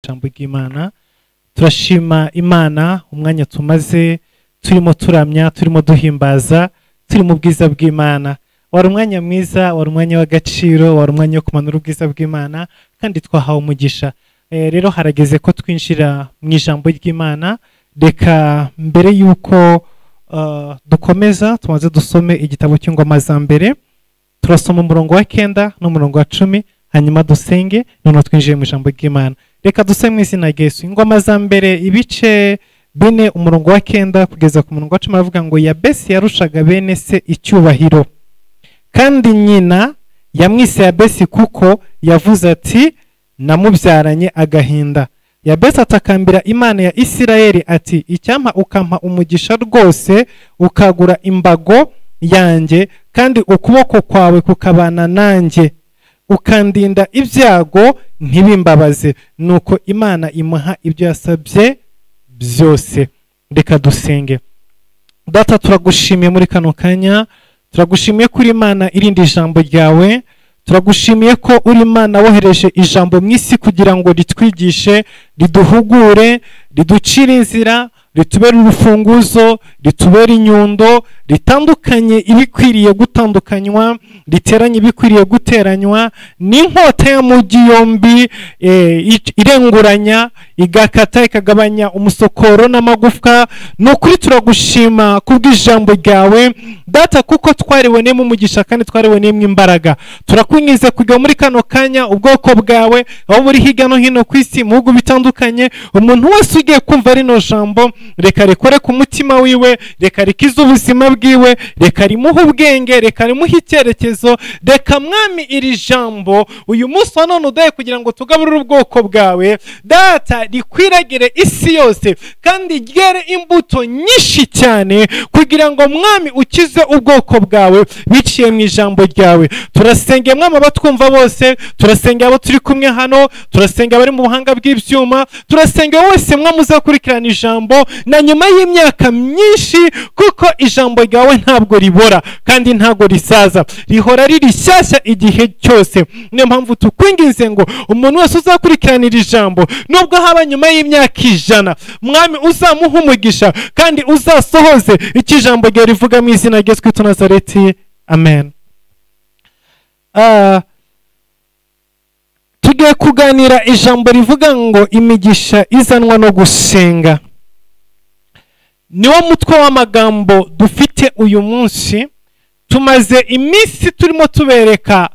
Ijambo ry'Imana. Turashima Imana umwanya tumaze turimo turamya, turimo duhimbaza, turi mu bwiza bw'Imana. Wari umwanya mwiza, wari umwanya w'agaciro, wari umwanya wo kumanura ubwiza bw'Imana, kandi twahawe umugisha. Rero harageze ko twinjira mu ijambo ry'Imana. Reka mbere yuko dukomeza tumaze dusome igitabo cy'Ingoma za Mbere. Turasoma umurongo wa 9 n'umurongo wa 10, hanyuma dusenge, noneho twinjiye mu ijambo ry'Imana. Reka dusome mu izina rya Yesu. Ingoma za Mbere ibice 4 umurongo wa 9 kugeza ku murongo wa 10 aravuga ngo Yabesi yarushaga bene se icyubahiro, kandi nyina yamwise Yabesi kuko yavuze ati namubyaranye agahinda. Yabesi atakambira Imana ya Isirayeli ati icyampa ukampa umugisha rwose, ukagura imbago yanjye, kandi ukuboko kwawe kukabana nanjye, ukandinda ibyago ntibimbabaze. Nuko Imana imuha ibyo yasabye byose. Reka dusenge. Data, turagushimiye muri kano kanya, turagushimiye kuri Imana irindi ijambo ryawe, turagushimiye ko uri Imana wohereje ijambo mu isi kugira ngo ritwigishe, riduhugure, riducire inzira, ritubere urufunguzo, ritubere inyundo, ritandukanye ibikwiriye gutandukanywa, riteranye ibikwiriye guteranywa, n'inkota y'amugi yombi irenguranya, igakata, ikagabanya umusokoro n'amagufwa. Ni ukuri turagushima kubw'ijambo ryawe Data, kuko twariboneyemo umugisha kandi twariboneyemo imbaraga. Turakwinginze kujya muri kano kanya ubwoko bwawe aho buri hirya no hino ku isi, mu bihugu bitandukanye, umuntu wese ugiye kumva rino jambo, reka rikore ku mutima wiwe, reka rikize ubuzima bwiwe, reka rimuhe ubwenge, reka rimuhe icyerekezo. Reka Mwami iri jambo uyu munsi wa none udaye kugira ngo tugaburire ubwoko bwawe Data, rikwiragire isi yose kandi ryere imbuto nyinshi cyane, kugira ngo Mwami ukize ubwoko bwawe biciye mu ijambo ryawe. Turasengeye Mwami abatwumva bose, turasengeye abo turi kumwe hano, turasengeye abari mu buhanga bw'ibyuma, turasengeye wese Mwami uzakurikirana ijambo na nyuma y'imyaka myinshi, kuko ijambo ryawe ntabwo ribora kandi ntabwo risaza, rihora riri rishyashya igihe cyose. Niyo mpamvu tukwinginze ngo umuntu wese uzakurikiranira ijambo, nubwo haba nyuma y'imyaka 100, Mwami uzamuha umugisha kandi uzasohoze icyo ijambo ryawe rivuga mu izina rya Yesu Kristo Nazareti, amen. Tugiye kuganira ijambo rivuga ngo imigisha izanwa no gusenga. Niwo mutwe w'amagambo dufite uyu munsi. Tumaze iminsi turimo tubereka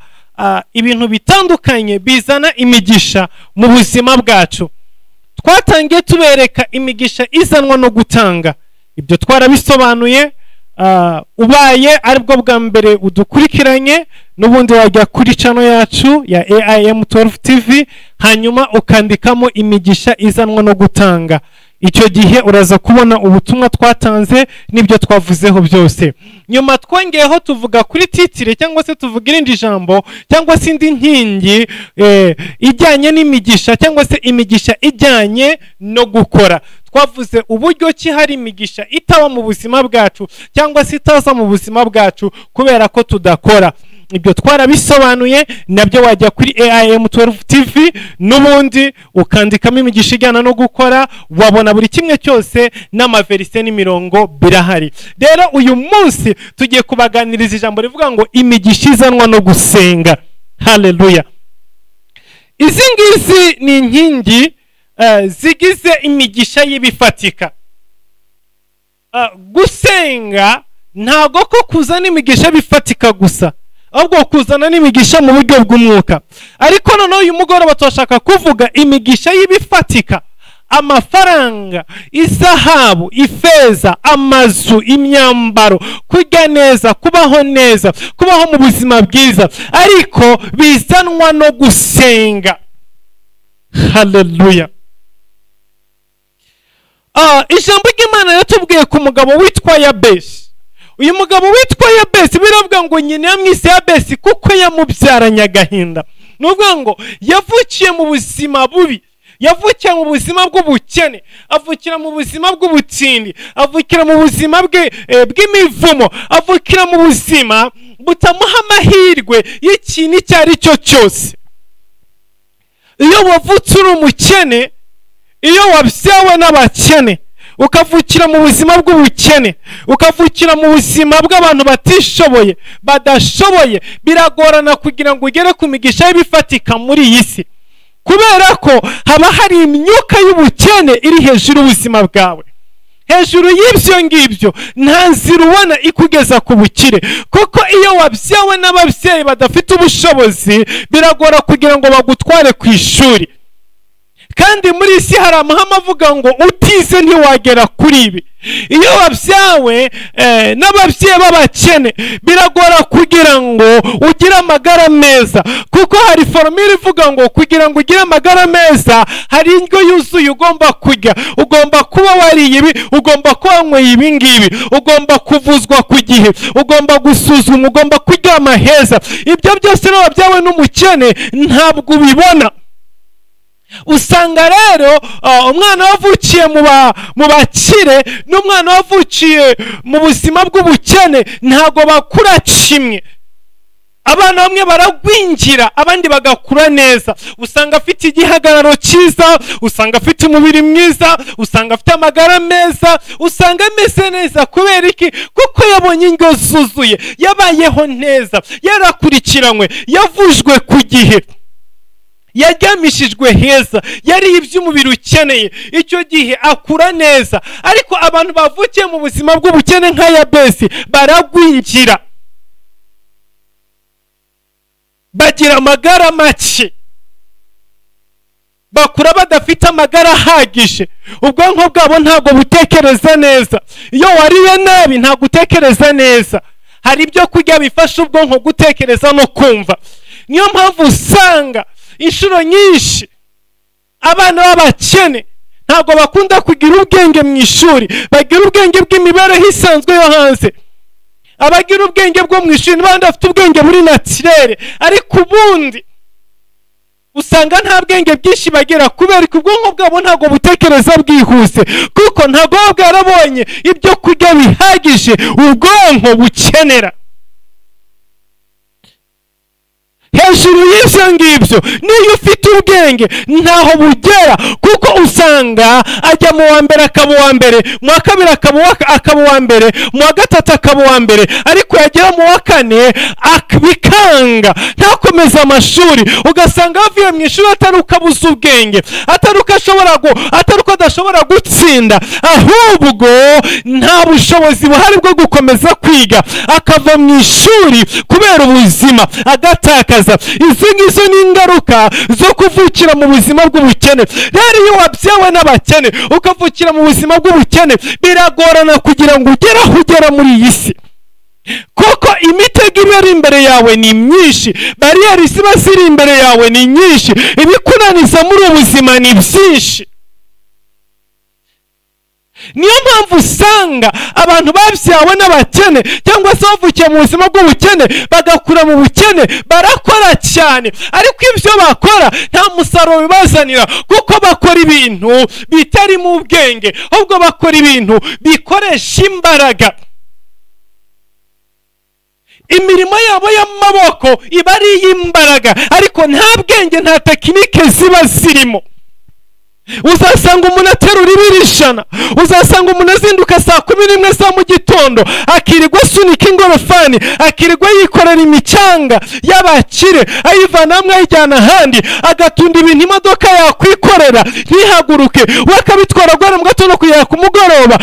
ibintu bitandukanye bizana imigisha mu buzima bwacu. Twatangiye tubereka imigisha izanwa no gutanga, ibyo twarabisobanuye. Ubaye aribwo bwa mbere udukurikiranye, n'ubundi wajya kuri channel yacu ya AIM 12 TV, hanyuma ukandikamo imigisha izanwa no gutanga. Icyo gihe uraza kubona ubutumwa twatanze n'ibyo twavuzeho byose. Nyuma twongeyeho tuvuga kuri titire, cyangwa se tuvuga irindi jambo, cyangwa se indi nkingi ijyanye n'imigisha, cyangwa se imigisha ijyanye no gukora. Twavuze uburyo ki hari imigisha itaba mu buzima bwacu, cyangwa se itaza mu buzima bwacu kubera ko tudakora. Ibyo twarabisobanuye, nabyo wajya kuri AIM 12 TV n'ubundi ukandikamo imigisha ijyana no gukora, wabona buri kimwe cyose n'amaverise n'imirongo birahari. Rero uyu munsi tugiye kubaganiriza ijambo rivuga ngo imigisha izanwa no gusenga. Haleluya. Izi ngizi ni inkingi zigize imigisha y'ibifatika. Gusenga ntago ko kuzana imigisha bifatika gusa, ahubwo kuzana n'imigisha mu buryo bw'umwuka. Ariko noneho uyu mugoroba turashaka kuvuga imigisha y'ibifatika: amafaranga, izahabu, ifeza, amazu, imyambaro, kurya neza, kubaho neza, kubaho mu buzima bwiza, ariko bizanwa no gusenga. Haleluya. Ijambo ry'Imana yatubwiye ku mugabo witwa Yabesi. Uyu mugabo witwa Yabesi biravuga ngo nyina yamwise Yabesi kuko yamubyaranye agahinda. Ni ukuvuga ngo yavukiye mu buzima bubi, yavukiye mu buzima bw'ubukene, avukira mu buzima bw'ubutindi, avukira mu buzima bw'imivumo, avukira mu buzima butamuha amahirwe y'ikintu icyo ari cyo cyose. Iyo wavutse uri umukene, Iyo wabyawe n'abakene, ukavukira mu buzima bw'ubukene, ukavukira mu buzima bw'abantu batishoboye, badashoboye, biragorana kugira ngo ugere ku migisha y'ibifatika muri iyi si, kubera ko haba hari imyuka y'ubukene iri hejuru y'ubuzima bwawe. Hejuru y'ibyo ngibyo nta nzira ubona ikugeza ku bukire, kuko iyo wabyawe n'ababyeyi badafite ubushobozi biragora kugira ngo bagutware ku ishuri. Kandi muri isi hari amahame avuga ngo utize ntiwagera kuri ibi. Iyo wabyawe n'ababyeyi b'abakene biragora kugira ngo ugire amagara meza, kuko hari formule ivuga ngo kugira ngo ugire amagara meza hari indyo yuzuye ugomba kurya, ugomba kuba wariye ibi, ugomba kuba wanyweye ibi ngibi, ugomba kuvuzwa ku gihe, ugomba gusuzuma, ugomba kuryama heza. Ibyo byose rero wabyawe n'umukene ntabwo ubibona. Usanga rero umwana wavukiye mu bakire n'umwana wavukiye mu buzima bw'ubukene ntago bakura kimwe. Abana bamwe baragwingira, abandi bagakura neza. Usanga afite igihagararo cyiza, usanga afite umubiri mwiza, usanga afite amagara meza, usanga ameze neza. Kubera iki? Kuko yabonye indyo zuzuye, yabayeho neza, yarakurikiranywe, yavujwe ku gihe, yaryamishijwe heza, yari iby'umubiri ukeneye. Icyo gihe akura neza. Ariko abantu bavukiye mu buzima bw'ubukene nka Yabesi baragwingira, bagira amagara make, bakura badafite amagara ahagije. Ubwonko bwabo ntabwo butekereza neza. Iyo wariye nabi ntabwo utekereza neza. Hari ibyo kurya bifasha ubwonko gutekereza no kumva. Niyo mpamvu usanga inshuro nyinshi abana b'abakene ntabwo bakunda kugira ubwenge mu ishuri, bagira ubwenge bw'imibereho isanzwe yo hanze. Abagira ubwenge bwo mu ishuri n'abandi bafite ubwenge muri naturere, ariko ubundi usanga nta bwenge bwinshi bagira, kubera ko ubwonko bwabo ntabwo butekereza bwihuse, kuko ntabwo bwarabonye ibyo kurya bihagije ubwonko bukenera. Hejuru y'ibyo ngibyo niyo ufite ubwenge ntaho bugera, kuko usanga ajya mu wa mbere akaba uwa mbere, mu wa kabiri akaba uwa mbere, mu wa gatatu akaba uwa mbere, ariko yagera mu wa kane bikanga, ntakomeze amashuri. Ugasanga avuye mu ishuri atari uko abuze ubwenge, atari uko adashobora gutsinda, ahubwo nta bushobozi buhari bwo gukomeza kwiga, akava mu ishuri kubera ubuzima agatakaza. Izi ngizo ni ingaruka zo kuvukira mu buzima bw'ubukene. Rero iyo wabyawe n'abakene ukavukira mu buzima bw'ubukene biragorana kugira ngo ugere aho ugera muri iyi si, kuko imitego iba iri imbere yawe ni myinshi, bariyeri ziba ziri imbere yawe ni nyinshi, ibikunaniza muri ubu buzima ni byinshi. Niyo mpamvu usanga abantu babyawe n'abakene cyangwa se bavukiye mu buzima bw'ubukene bagakura mu bukene, barakora cyane, ariko ibyo bakora nta musaruro bibazanira, kuko bakora ibintu bitari mu bwenge, ahubwo bakora ibintu bikoresha imbaraga. Imirimo yabo y'amaboko iba ari iy'imbaraga, ariko nta bwenge, nta tekinike ziba zirimo. Uzasanga umuntu aterura ibiro 100, uzasanga umuntu azinduka saa 11 za mu gitondo, akirirwa asunika ingorofani, akirirwa yikorera imicanga y'abakire, ayivana hamwe ayijyana ahandi, agatunda ibintu imodoka yakwikorera ntihaguruke, we akabitwara guhera mu gatondo kugera ku mugoroba,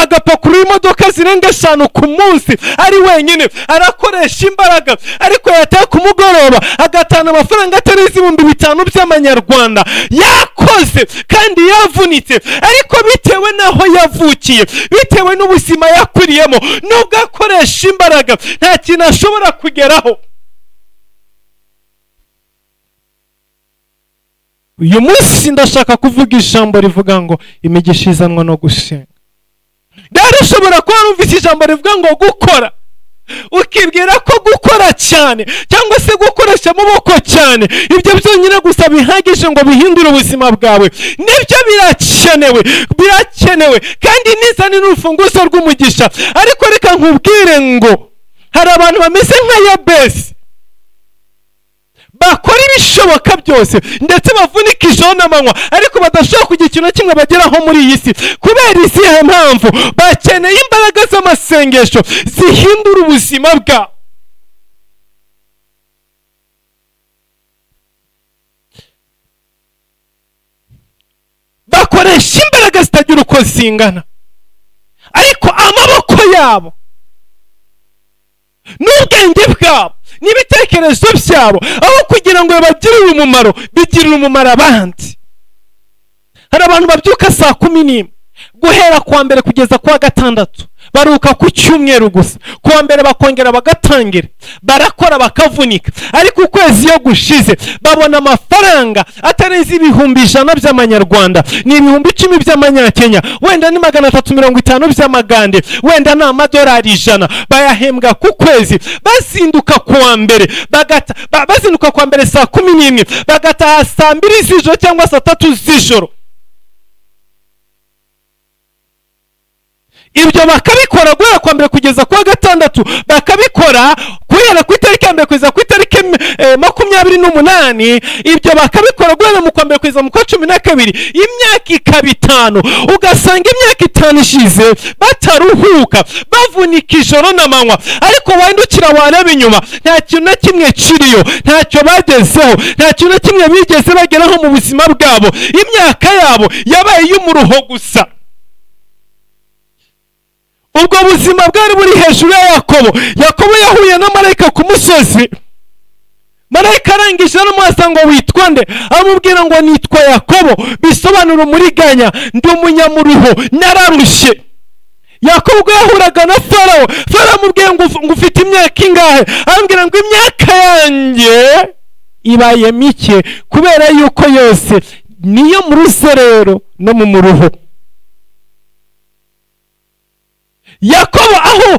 agapakurura imodoka zirenga 5 ku munsi ari wenyine, arakoresha imbaraga, ariko yataha ku mugoroba agatanga amafaranga atarenze 5000 by'amanyarwanda. Yakoze kandi yavunitse, ariko bitewe n'aho yavukiye, bitewe n'ubuzima yakuriyemo, nubwo akoresha imbaraga nta kintu ashobora kugeraho. Uyu munsi ndashaka kuvuga ijambo rivuga ngo imigisha izanwa no gusenga. Rero ushobora kuba warumvise ijambo rivuga ngo gukora, ukibwira ko gukora cyane cyangwa se gukoresha amaboko cyane ibyo byonyine gusa bihagije ngo bihindure ubuzima bwawe. Nibyo birakenewe, birakenewe, kandi nizane n'urufunguzo rw'umugisha. Ariko reka nkubwire ngo hari abantu bameze nka Yabesi, Bakora ibishoboka byose ndetse bavunika ijoro n'amanywa, ariko badashobora kugira ikintu kimwe bageraho muri iyi si. Kubera izihe mpamvu? Bakeneye imbaraga z'amasengesho zihindura ubuzima bwabo. Bakoresha imbaraga zitagira uko zingana, ariko amaboko yabo n'ubwenge bwabo n'ibitekerezo byabo, aho kugira ngo bagirire umumaro, bigirire umumaro abandi. Hari abantu babyuka saa 11 guhera kuwa mbere kugeza kuwa gatandatu, baruka ku cyumweru gusa. Kuwa mbere bakongera bagatangira, barakora bakavunika, ariko ukwezi iyo gushize babona amafaranga atarenze 100,000 by'amanyarwanda, ni 10,000 by'amanyakenya, wenda ni 350 by'amagande, wenda ni amadolari 100 bayahembwa ku kwezi. Bazinduka kuwa mbere, bazinduka kuwa mbere saa 11, bagataha saa 2 z'ijoro cyangwa saa 3 z'ijoro. Ibyo bakabikora guhera kwa mbere kugeza kuwa gatandatu, bakabikora guhera ku itariki ya mbere kugeza ku itariki 28. Ibyo bakabikora guhera mu kwa mbere kugeza mu kwa 12, imyaka ikaba 5. Ugasanga imyaka 5 ishize bataruhuka, bavunika ijoro n'amanywa, ariko wahindukira wareba inyuma, nta kintu na kimwe kiriyo, ntacyo bagezeho, nta kintu na kimwe bigeze bageraho mu buzima bwabo. Imyaka yabo yabaye iy'umuruho gusa. Ubwo buzima bwari buri hejuru ya Yakobo. Yakobo yahuye na marayika ku musozi. Marayika arangije aramubaza ngo witwa nde? Amubwira ngo nitwa Yakobo, bisobanura umuriganya, ndi umunyamuruho, nararushye. Yakobo ubwo yahuraga na Farawo, Farawo amubwiye ngo ufite imyaka ingahe? Amubwira ngo imyaka yanjye ibaye mike, kubera yuko yose niyo mu ruserero no mu muruho. Yakobo aho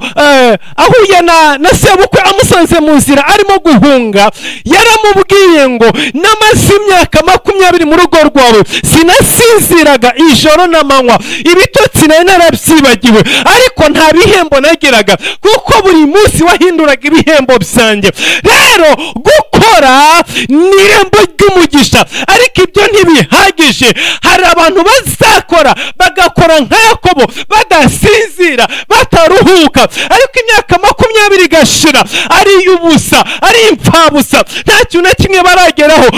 ahuye na sebukwe amusanze mu nzira arimo guhunga, yaramubwiye ngo namaze imyaka 20 mu rugo rwawe, sinasinziraga ijoro n'amanywa, ibitotsi nari narabyibagiwe, ariko nta bihembo nagiraga, kuko buri munsi wahinduraga ibihembo byanjye. Rero gukora ni irembo ry'umugisha, ariko ibyo ntibihagije. Hari abantu bazakora bagakora nka Yakobo, badasinzira, bataruhuka, ariko imyaka 20 igashira ari ubusa, ari impfabusa, nta kintu na kimwe barageraho,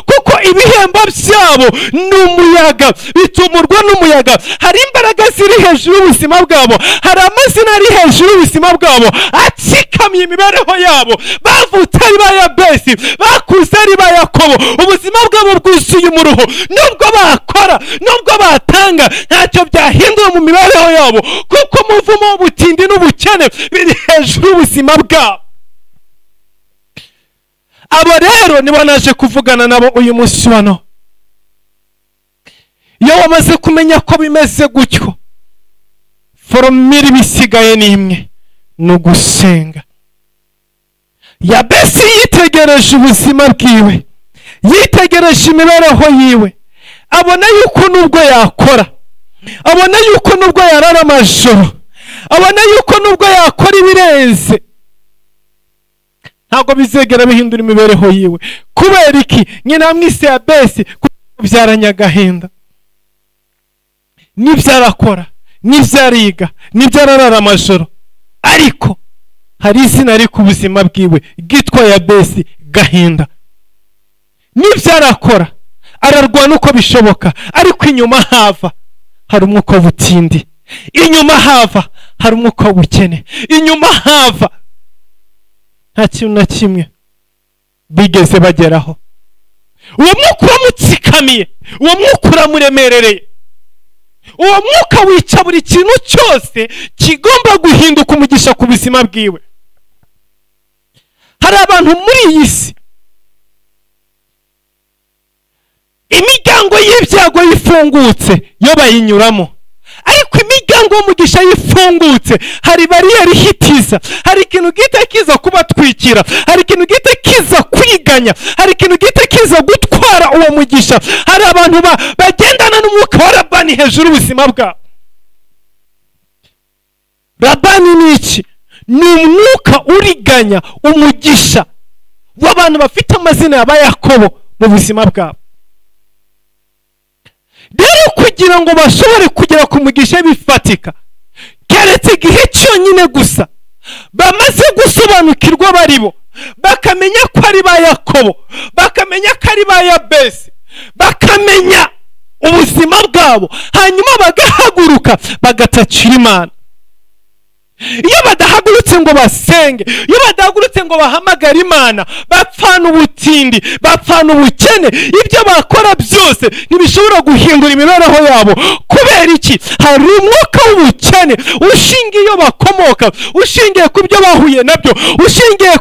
kuko ibihembo byabo ni umuyaga, bitumurwa n'umuyaga. Hari imbaraga ziri hejuru y'ubuzima bwabo, hari amazina ari hejuru y'ubuzima bwabo atsikamiye imibereho yabo. Bavutse ari ba Yabesi, bakuze ari ba Yakobo, ubuzima bwabo bwuzuye umuruho. Nubwo bakora, nubwo batanga, ntacyo byahindura mu mibereho yabo, kuko umuvumo w'ubutindi n'ubukene biri hejuru y'ubuzima bwabo. Abo rero nibo naje kuvugana nabo uyu munsi wano. Iyo wamaze kumenya ko bimeze gutyo, foromire ibisigaye ni imwe, ni ugusenga. Yabesi yitegereje ubuzima bwiwe, yitegereje imibereho yiwe, abona yuko nubwo yakora, abona yuko nubwo yarara amajoro, abona yuko nubwo yakora ibirenze, ntabwo bizegera bihindura imibereho yiwe. Kubera iki? Nyina amwise Yabesi kubyaranya agahinda. Nibyo arakora, nibyo ariga, nibyo ararara amajoro, ariko hari izina riri ku buzima bwiwe ryitwa Yabesi, gahinda. Nibyo arakora, ararwana uko bishoboka, ariko inyuma hava hari umwuka w'ubutindi, inyuma hava hari umwuka w'ubukene, inyuma hava nta kintu na kimwe bigeze bageraho. Uwo mwuka uramutsikamiye, uwo mwuka uramuremerereye, uwo mwuka wica buri kintu cyose kigomba guhinduka umugisha ku buzima bwiwe. Hari abantu muri iyi si imiryango y'ibyago yifungutse yo bayinyuramo, ariko imiryango y'umugisha yifungutse hari bariyeri ihitiza, hari ikintu gihita kiza kubatwikira, hari ikintu gihita kiza kwiganya, hari ikintu gihita kiza gutwara uwo mugisha. Hari abantu bagendana n'umwuka wa Labani hejuru y'ubuzima bwabo. Labani ni iki? Ni umwuka uriganya umugisha w'abantu bafite amazina ya Yakobo mu buzima bwabo. Rero kugira ngo bashobore kugera ku mugisha bifatika, keretse igihe cyonyine gusa bamaze gusobanukirwa baribo, bakamenya ko ari ba Yakobo, bakamenya ko ari ba Yabesi, bakamenya ubuzima bwabo, hanyuma bagahaguruka bagatakira Imana. Iyo badahagurutse ngo basenge, iyo badahagurutse ngo bahamagare Imana, bapfana ubutindi, bapfana ubukene. Ibyo bakora byose ntibishobora guhindura imibereho yabo. Kubera iki? Hari umwuka w'ubukene ushingiye iyo bakomoka, ushingiye ku byo bahuye nabyo, ushingiye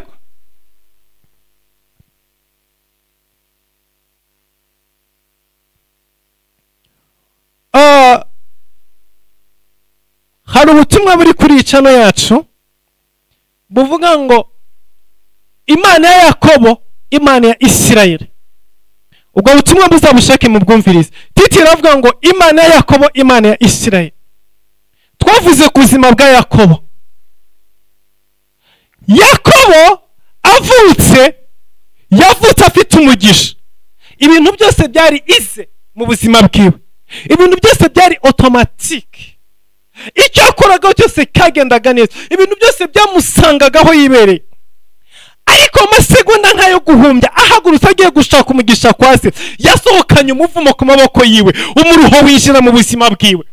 hari ubutumwa buri kuri icano yacu buvuga ngo Imana ya Yakobo, Imana ya Isirayeli. Ubwo butumwa buzabushake mu bwumvirize. Titi iravuga ngo Imana ya Yakobo, Imana ya Isirayeli. Twavuze ku buzima bwa Yakobo. Yakobo avutse, yavutse afite umugisha. Ibintu byose byari ize mu buzima bwiwe. Ibintu byose byari automatique. Icyo yakoragaho cyose kagendaga neza, ibintu byose byamusangagaho yibereye. Ariko amasegonda nkayo guhumbya, ahagurutse agiye gushaka umugisha kwa se, yasohokanye umuvumo ku maboko yiwe, umuruho winjira mu buzima bwiwe.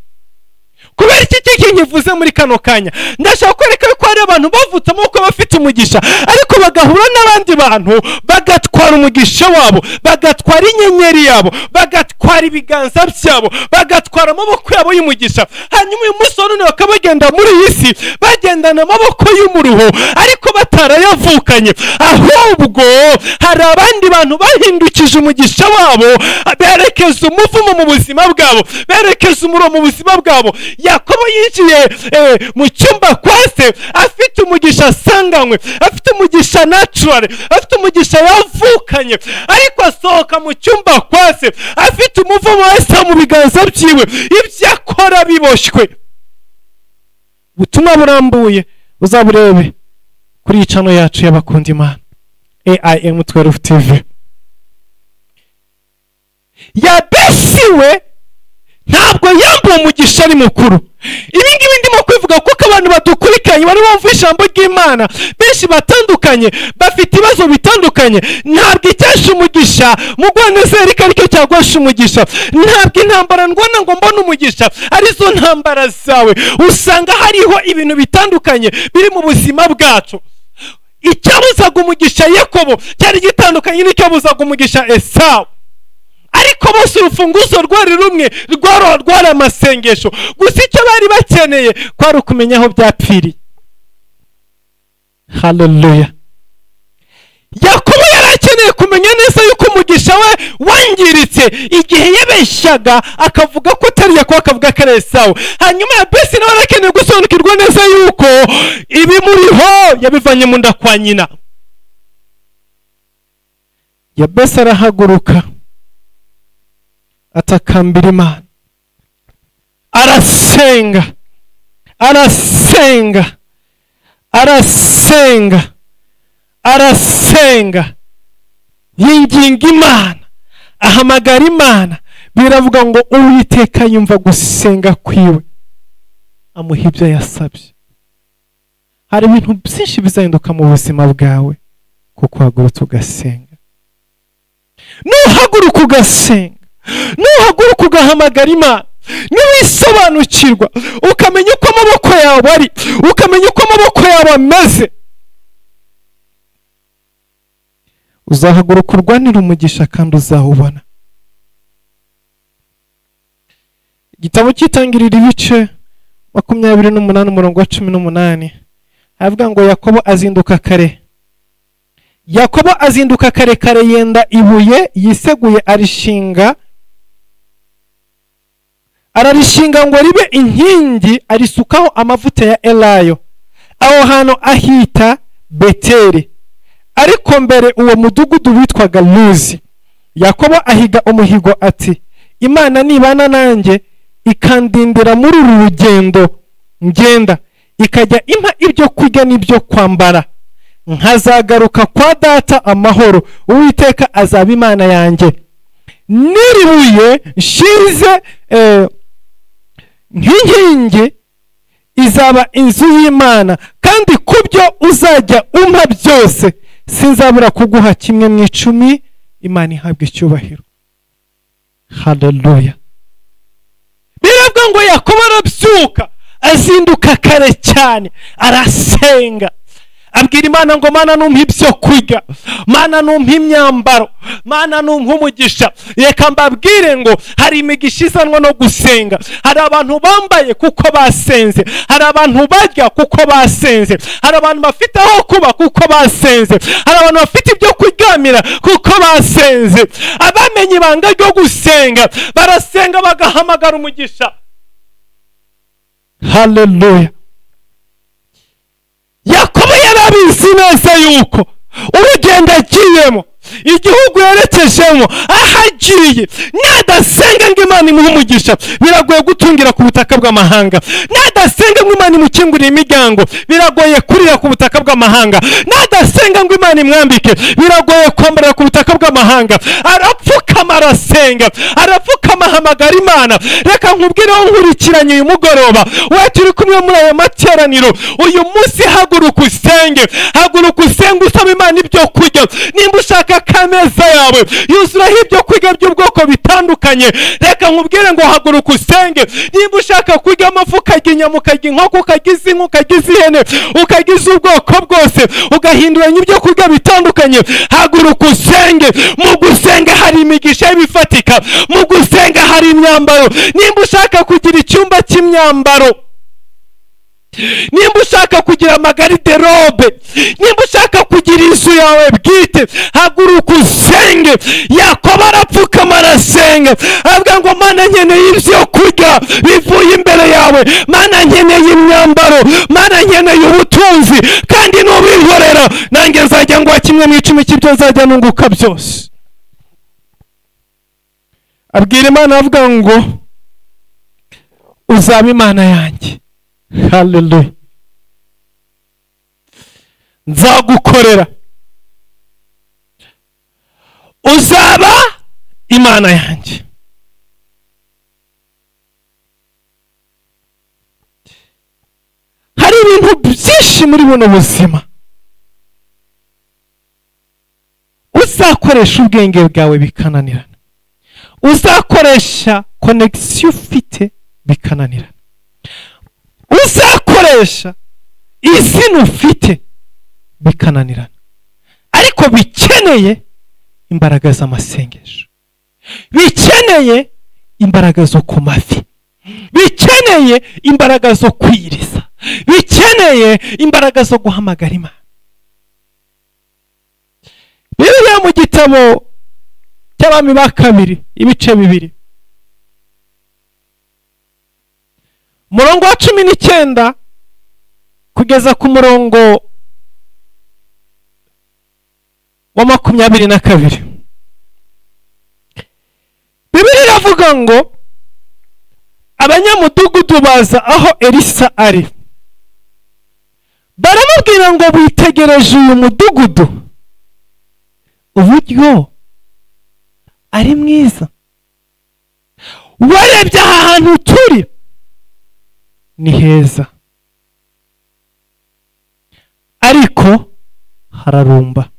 Kubera iki kintu nkivuze muri kano kanya, ndashaka kwereka ko hari abantu bavutse amaboko bafite umugisha, ariko bagahura n'abandi bantu bagatwara umugisha wabo, bagatwara inyenyeri yabo, bagatwara ibiganza byabo, bagatwara amaboko yabo y'umugisha. Hanyuma uyu munsi none bakabagenda muri iyi si bagendana amaboko y'umuruho, ariko batarayavukanye. Ahubwo hari abandi bantu bahindukije umugisha wabo, berekeza umuvumo mu buzima bwabo, berekeza umuruho mu buzima bwabo. Yakobo yinjiye mu cyumba kwa se afite umugisha asanganywe, afite umugisha natural, afite umugisha yavukanye, ariko asohoka mu cyumba kwa se afite umuvumo wese mu biganza byiwe, ibyo akora biboshywe. Ubutumwa burambuye uzaburebe kuri icano yacu y'abakunda Imana, AIM 12 TV. Yabesi we ntabwo yambuwe umugisha ari mukuru. Ibi ngibi ndimo kwivuga kuko abantu badukurikiranye bari bumva ijambo ry'Imana benshi batandukanye, bafite ibibazo bitandukanye. Ntabwo icyasha umugisha mugwaneza ariko aricyo cyagwasha umugisha. Ntabwo intambara ndwana ngo mbone umugisha arizo ntambara zawe. Usanga hariho ibintu bitandukanye biri mu buzima bwacu. Icyabuzaga umugisha Yakobo cyari gitandukanye n'icyabuzaga umugisha Esawu. Ariko bose urufunguzo rwari rumwe, rwari amasengesho. Gusa icyo bari bakeneye kwari ukumenya aho byapfiriye. Haleluya. Yakobo yari akeneye kumenya neza yuko umugisha we wangiritse igihe yabeshyaga akavuga ko atari Yakobo, akavuga ko ari Esawu. Hanyuma Yabesi nawe yari akeneye gusobanukirwa neza yuko ibimuriho yabivanye mu nda kwa nyina. Yabesi arahaguruka atakambira Imana, arasenga, arasenga, arasenga, arasenga, yinginga Imana, ahamagara Imana. Biravuga ngo Uwiteka yumva gusenga kwiwe, amuha ibyo yasabye. Hari ibintu byinshi bizahinduka mu buzima bwawe kuko uhagurutse ugasenga. Nuhaguruka ugasenga, nuhaguruka ugahamagara Imana, niwisobanukirwa ukamenya uko amaboko yawe ari, ukamenya uko amaboko yawe ameze, uzahaguruka urwanira umugisha kandi uzawubona. Igitabo cy'Itangiriro ibice 28 umurongo wa 18 havuga ngo Yakobo azinduka kare. Yakobo azinduka kare kare, yenda ibuye yiseguye arishinga, ararishinga ngo ribe inkingi, arisukaho amavuta ya elayo. Aho hantu ahita Beteli, ariko mbere uwo mudugudu witwaga Luzi. Yakobo ahiga umuhigo ati, Imana nibana nanjye ikandindira muri uru rugendo ngenda, ikajya impa ibyo kurya n'ibyo kwambara, Nkazagaruka kwa data amahoro. Uwiteka azaba Imana yanjye. N'iri buye nshinze nk'inkingi izaba inzu y'Imana, kandi kubyo uzajya umpa byose sinzabura kuguha kimwe mu 10. Imana ihabwe icyubahiro. Haleluya. Biravuga ngo Yakobo arabyuka azinduka kare cyane, arasenga, abwira Imana ngo Mana numpa ibyo kurya, Mana numpa imyambaro, Mana numpa umugisha. Reka mbabwire ngo hari imigisha izanwa no gusenga. Hari abantu bambaye kuko basenze, hari abantu barya kuko basenze, hari abantu bafite aho kuba kuko basenze, hari abantu bafite ibyo kuryamira kuko basenze. Abamenye ibanga ryo gusenga barasenga bagahamagara umugisha. Haleluya. Yakobo yarabizi neza yuko urugendo agiyemo, igihugu yerekejemo, aho agiye, nadasenga ngo Imana imuhe umugisha biragoye gutungira ku butaka bw'amahanga. Nadasenga ngo Imana imukingurire imiryango biragoye kurira ku butaka bw'amahanga. Nadasenga ngo Imana imwambike biragoye kwambarira ku butaka bw'amahanga. Arapfukama arasenga, arapfukama ahamagara Imana. Reka nkubwire aho nkurikiranye uyu mugoroba, we turi kumwe muri aya materaniro uyu munsi, haguruka usenge, haguruka usenge usaba Imana ibyo kurya. Nimba ushaka kameza yawe yuzuraho ibyo kurya by'ubwoko bitandukanye, reka nkubwire ngo haguruka usenge. Nimba ushaka kurya amafu, ukarya inyama, ukarya inkoko, ukarya izinka, ukarya iz'ihene, ukarya iz'ubwoko bwose, ugahinduranya ibyo kurya bitandukanye, haguruka usenge. Mu gusenga hari imigisha y'ibifatika, mu gusenga hari imyambaro. Nimba ushaka kugira icyumba cy'imyambaro, nimba ushaka kugira amagariderobe, nimba ushaka kugira inzu yawe bwite, haguruka usenge. Yakobo arapfukama arasenga, avuga ngo Mana nkeneye ibyo kurya bivuye imbere yawe, Mana nkeneye imyambaro, Mana nkeneye ubutunzi, kandi nubinkorera nanjye nzajya nguha kimwe mu 10 cy'ibyo nzajya nunguka byose. Abwira Imana avuga ngo uzaba Imana yanjye. Haleluya. Nzagukorera, uzaba Imana yanjye. Hari ibintu byinshi muri buno buzima uzakoresha ubwenge bwawe bikananirana, uzakoresha connection ufite bikananirana, uzakoresha izina ufite bikananirana, ariko bikeneye imbaraga z'amasengesho, bikeneye imbaraga zo ku mavi, bikeneye imbaraga zo kwiriza, bikeneye imbaraga zo guhamagara Imana. Bibiliya mu gitabo cy'Abami ba kabiri ibice 2 umurongo wa 19 kugeza ku murongo wa 22, Bibiliya iravuga ngo abanyamudugudu baza aho Elisa ari, baramubwira ngo bitegereje uyu mudugudu uburyo ari mwiza, warebye aha hantu turi ni heza, ariko hararumba,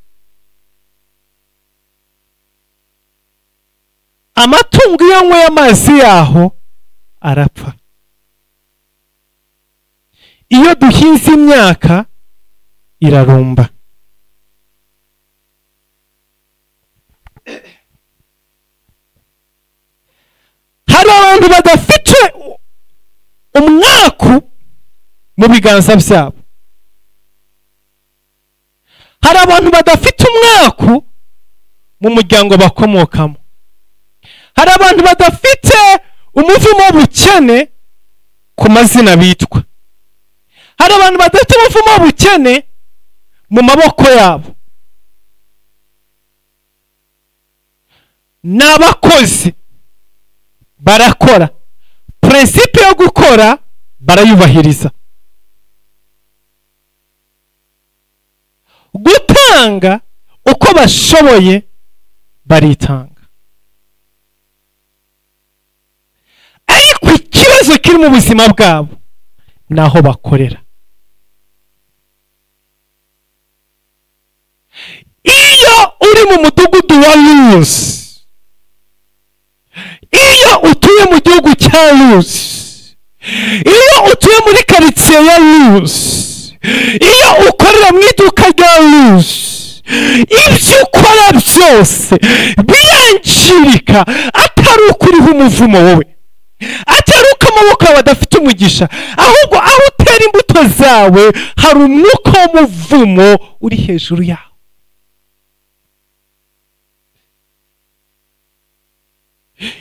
amatungo iyo anyweye amazi yaho arapfa, iyo duhinze imyaka irarumba. Hari abantu badafite umwaku mu biganza byabo, hari abantu badafite umwaku mu muryango bakomokamo, hari abantu badafite umuvumo w'ubukene ku mazina bitwa, hari abantu badafite umuvumo w'ubukene mu maboko yabo. N'abakozi barakora, principe yo gukora barayubahiriza, Baratanga uko bashoboye, baritanga. Ariko ikibazo kiri mu buzima bwabo naho bakorera. Iyo uri mu mudugudu wa Luzi, iyo utuye mu gihugu cya Luzi, iyo utuye muri karitsiye ya Luzi, iyo ukorera mu iduka rya Luzi, ibyo ukora byose birangirika atari uko uriho umuvumo wowe, atari uko amaboko yawe adafite umugisha, ahubwo aho utera imbuto zawe hari umwuka w'umuvumo uri hejuru yawe.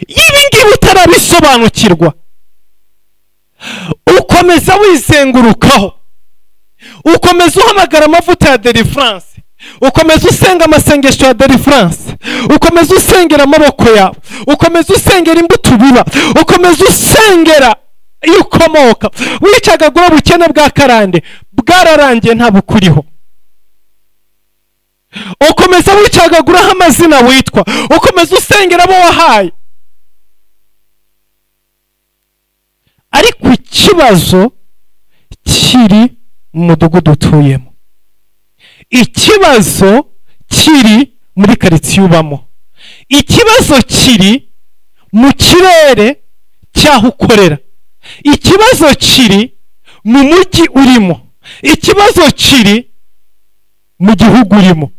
Ibi ngibi utarabisobanukirwa, ukomeza wizengurukaho, ukomeza uhamagara amavuta ya deliverance, ukomeza usenga amasengesho ya deliverance, ukomeza usengera amaboko yawe, ukomeza usengera imbuto ubiba, ukomeza usengera iyo ukomoka. Wicagagura ubukene bwa karande bwararangiye nta bukuriho. Ukomeza wicagaguraho amazina witwa, ukomeza usengera abo wahaye. Ariko ikibazo kiri mu mudugudu utuyemo, ikibazo kiri muri karitsiye ubamo, ikibazo kiri mu kirere cy'aho ukorera, ikibazo kiri mu mujyi urimo, ikibazo kiri mu gihugu urimo.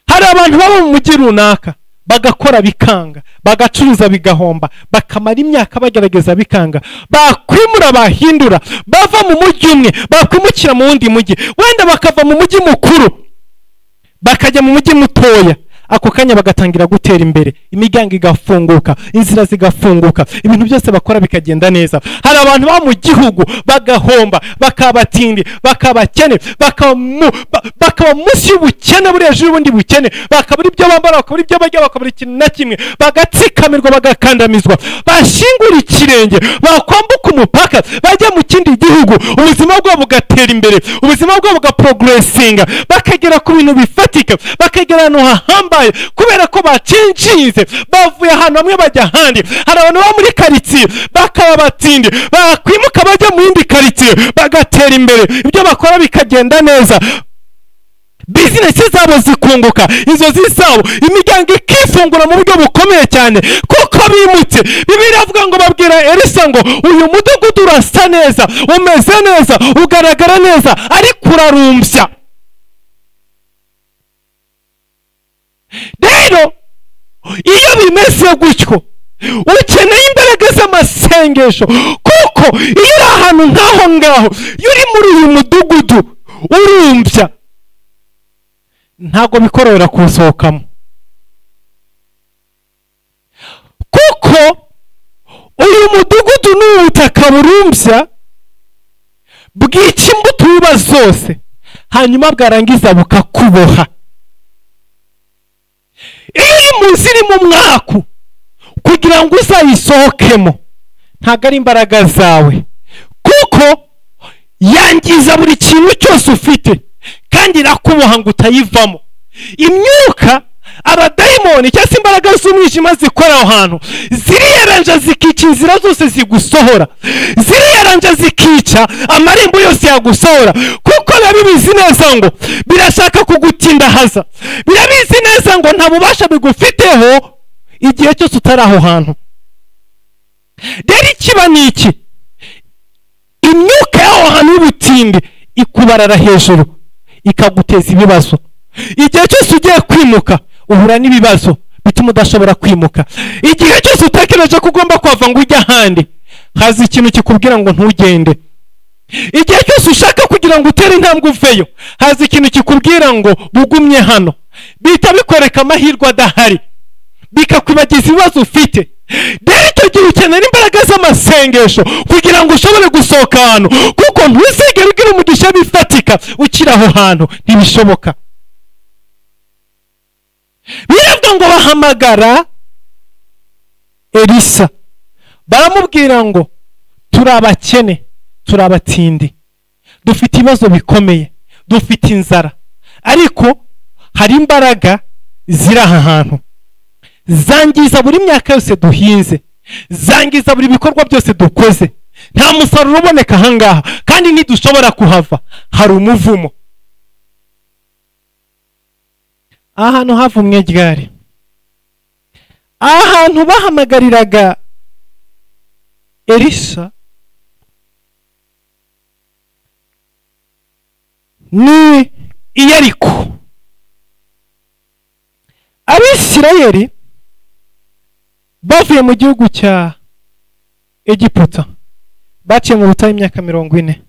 Hari abantu baba mu mujyi runaka bagakora bikanga, bagacuruza bigahomba, bakamara imyaka bagerageza bikanga, bakwimura bahindura, bava mu mujyi umwe bakwimukira mu wundi mujyi, wenda bakava mu mujyi mukuru bakajya mu mujyi mutoya, ako kanya bagatangira gutera imbere, imiryango igafunguka, inzira zigafunguka, ibintu byose bakora bikagenda neza. Hari abantu baba mu gihugu bagahomba, bakabatindi, bakabakene, bakaba munsi y'ubukene buri hejuru y'ubundi bukene, bakabura ibyo bambara, bakabura ibyo barya, bakabura ikintu na kimwe, bagatsikamirwa, bagakandamizwa, bashingura ikirenge, bakwambuka umupaka bajya mu kindi gihugu, ubuzima bwabo bugatera imbere, ubuzima bwabo bugaprogressinga, bakagera ku bintu bifatika, bakagera ahantu hahamba, kubera ko bacinjize, bavuye ahantu hamwe bajya ahandi. Hari abantu baba muri karitsiye bakaba batindi, bakwimuka bajya mu yindi karitsiye bagatera imbere, ibyo bakora bikagenda neza, bizinesi zabo zikunguka, inzozi zabo, imiryango ikifungura mu buryo bukomeye cyane kuko bimutse. Bibiliya iravuga ngo babwira Elisa ngo uyu mudugudu urasa neza, umeze neza, ugaragara neza, ariko urarumbya. Rero iyo bimeze gutyo ukeneye imbaraga z'amasengesho, kuko iyo uri ahantu nk'aho ngaho, iyo uri muri uyu mudugudu urumbya, ntabwo bikorohera kuwusohokamo, kuko uyu mudugudu ni ubutaka burumbya bwica imbuto ubiba zose, hanyuma bwarangiza bukakuboha. Iyo uri mu nzu irimo umwaku, kugira ngo uzayisohokemo ntabwo ari imbaraga zawe, kuko yangiza buri kintu cyose ufite kandi irakuboha ngo utayivamo. Imyuka, abadayimoni cyangwa se imbaraga z'umwijima zikora aho hantu ziriyaranja zikica inzira zose zigusohora, ziriyaranja zikica amarembo yose yagusohora, kuko biba bibizi neza ngo birashaka kugutindahaza, birabizi neza ngo nta bubasha bigufiteho igihe cyose utari aho hantu. Rero ikiba ni iki? Imyuka y'aho hantu y'ubutindi ikubarara hejuru ikaguteza ibibazo. Igihe cyose ugiye kwimuka uhura n'ibibazo bituma udashobora kwimuka. Igihe cyose utekereje ko ugomba kuhava ngo ujye ahandi, haza ikintu kikubwira ngo ntugende. Igihe cyose ushaka kugira ngo utere intambwe uveyo, haza ikintu kikubwira ngo bugumye hano. Bihita bikwereka amahirwe adahari, bikakwibagiza ibibazo ufite. Rero icyo gihe ukenera imbaraga z'amasengesho kugira ngo ushobore gusohoka ahantu, kuko ntuzigere ugira umugisha bifatika ukiri aho hantu, ntibishoboka. Biravuga ngo bahamagara Elisa baramubwira ngo turi abakene, turi abatindi, dufite ibibazo bikomeye, Dufite inzara, ariko hari imbaraga ziri aha hantu zangiza buri myaka yose duhinze, zangiza buri bikorwa byose dukoze. Nta musaruro uboneka ahangaha kandi ntidushobora kuhava, hari umuvumo. Ahantu havumwe ryari? Ahantu bahamagariraga Elisha ni Yeriko. Abisirayeli bavuye mu gihugu cya Egiputa, baciye mu butayu imyaka 40,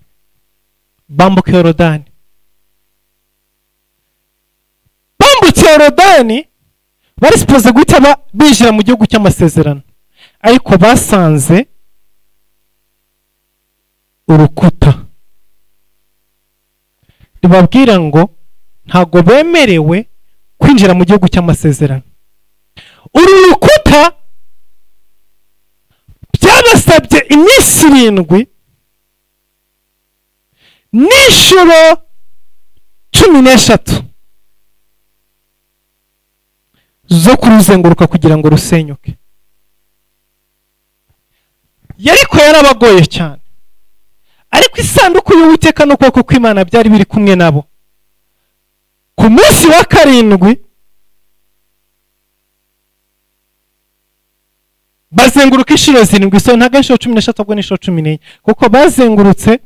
bambuka Yorodani. Bambutse Yorodani bari supposed guhita binjira mu gihugu cy'amasezerano, ariko basanze urukuta rubabwira ngo ntago bemerewe kwinjira mu gihugu cy'amasezerano. Uru rukuta byabasabye iminsi 7 n'inshuro 13 zo kuruzenguruka kugira ngo rusenyuke. Yeriko yarabagoye cyane, ariko isanduku y'Uwiteka n'ukuboko kw'Imana byari biri kumwe nabo. Ku munsi wa 7 bazenguruka inshuro 7, so ntago inshuro 13 ahubwo ni inshuro 14, kuko bazengurutse